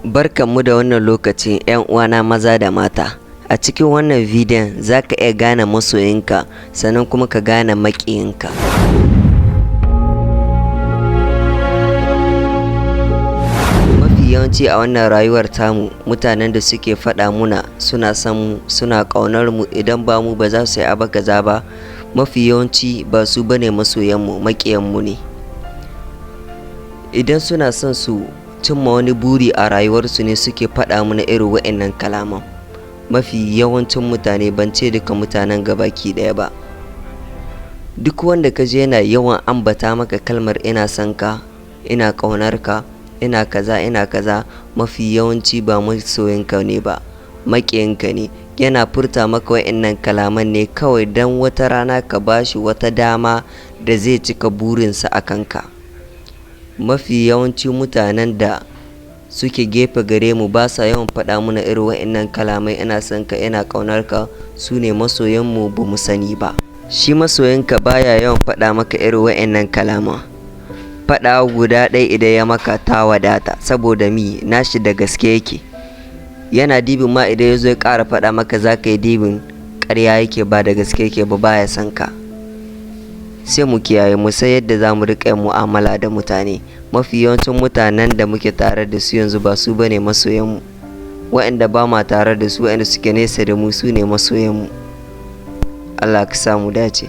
Barkanmu da wannan lokacin, 'yan uwana maza da mata. A cikin wannan bidiyon za ka iya gane masoyinka, sannan kuma ka gane maƙiyinka. Mafi yawanci a wannan rayuwar tamu, mutanen da suke faɗa muna suna son mu, suna ƙaunar mu, idan ba mu ba za su yi abu kaza ba, mafi yawanci ba su bane masoyanmu, maƙiyanmu ne. Idan suna son su cimma wani buri a rayuwarsu ne suke faɗa mana irin wa'innan kalaman. Mafi yawancin mutane, ban ce duka mutanen gabaki ɗaya ba. Duk wanda ka ji yana yawan ambata maka kalmar "ina son ka", "ina ƙaunar ka", "ina kaza", "ina kaza", mafi yawanci ba masoyinka ne ba, maƙiyinka ne. Yana furta maka wa'innan kalaman ne kawai don wata rana ka ba shi wata dama da zai cika burinsa a kanka. Mafi yawanci mutanen da suke gefe gare mu ba sa yawan faɗa mana irin wa'innan kalamai "ina son ka", "ina ƙaunar ka", su ne masoyanmu ba mu sani ba. Shi masoyinka baya yawan faɗa maka irin wa'innan kalaman. Faɗa guda ɗaya idan ya maka ta wadata, saboda mi nashi da gaske yake. Yana dibin ma idan ya zo ya ƙara faɗa maka, za ka yi dibin ƙarya yake, ba da gaske yake ba, baya son ka. Sai mu kiyaye, mu san yadda za mu riƙa yin mu'amala da mutane. Mafi yawancin mutanen da muke tare da su yanzu ba su bane masoyanmu. Wa'inda ba ma tare da su, wa'inda suke nesa da mu, su ne masoyanmu. Allah ka sa mu dace.